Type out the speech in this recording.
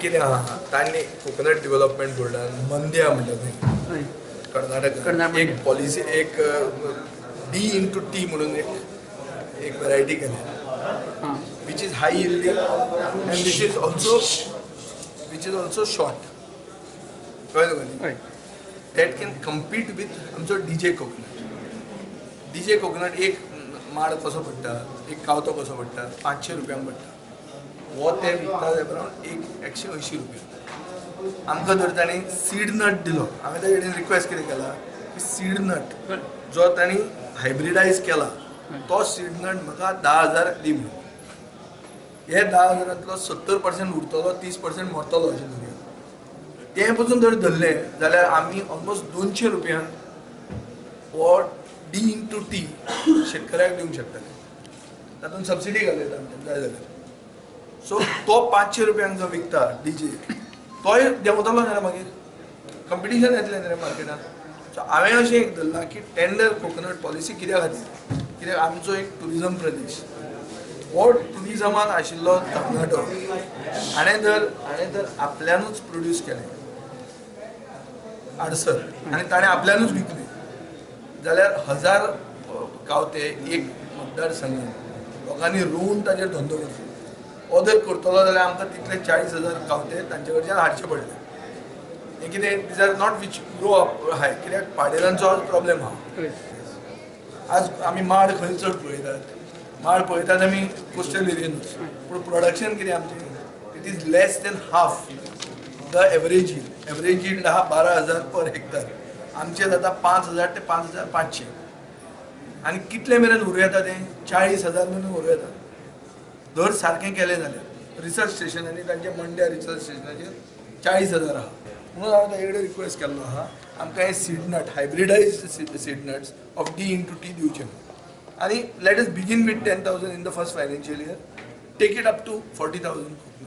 कितें आहा, तांणी कोकोनट डेव्हलपमेंट बोर्डान मंद्या म्हणटा थंय कर्नाटक एक पॉलिसी, एक डी इंटू टी म्हणून एक एक व्हरायटी केल्या, which is high yielding and which is also short. कळ्ळें तुका न्ही? That can compete with आमचो डीजे कोकोनट. डीजे कोकोनट एक माड कसो पडटा, एक कावतो कसो पडटा? 500 रुपयांक पडटा. हो ते विकता अरावंड एक 180 रुपया. आमकां जर तांणी सीड नट दिलो, हांवें ताजे कडेन रिक्वेस्ट कितें केला की सीड नट जो तांणी हायब्रिडायज केला तो सीड नट म्हाका 10,000 दी म्हणून. हे 10,000तलो 70% उरतलो, 30% मरतलो अशें धरुया. तें पसून जर धरलें जाल्यार आमी ऑलमोस्ट 200 रुपयान हो डी इंटू टी शेतकऱ्याक दिवंक शकतले. तातूंत सबसिडी घालयता आमच्यान जाय जाल्यार. सो तो 500 रुपयांक जो विकता डीजे, तोय देंवतलो न्ही रे. मागीर कंपिटिशन येतलें न्ही रे मार्केटान. सो हांवें अशें एक धरलां की टेंडर कोकोनट पॉलिसी कित्या खातीर? कित्याक आमचो एक ट्युरिजम प्रदेश. हो ट्युरिजमान आशिल्लो तरणाटो हाणें जर आपल्यानूच प्रोड्यूस केलें आडसर आनी ताणें आपल्यानूच विकलें जाल्यार 1000 गावते एक मतदारसंघात लोकांनी रोवन ताजेर धंदो करचो. हो जर करतलो जाल्यार आमकां तितले 40,000 गावते तांचे कडच्यान हाडचे पडले. हें कितें, these are not which grow up high, कित्याक पाडेलांचो आज प्रॉब्लेम आहा. आज आमी माड खंय चड पळयतात? माड पळयतात आमी कोस्टल एरियनूच, पूण प्रोडक्शन कितें आमचें? It is less than half the average yield. Average yield आहा 12,000 पर हेक्टर, आमचे जाता 5000 ते 5500. आनी कितले मेरेन व्हरूं येता तें? 40,000 मेरेन व्हरूं येता जर सारकें केलें जाल्यार. रिसर्च स्टेशनांनी तांच्या मंड्या रिसर्च स्टेशनाचेर 40,000 आहा. म्हणून हांवें ताजे कडेन रिक्वेस्ट केल्लो आहा, आमकां हे seed nut, hybridized seed nuts of D into T दिवचे म्हणून. आनी let us begin with 10,000 in the first financial year, take it up to 40,000.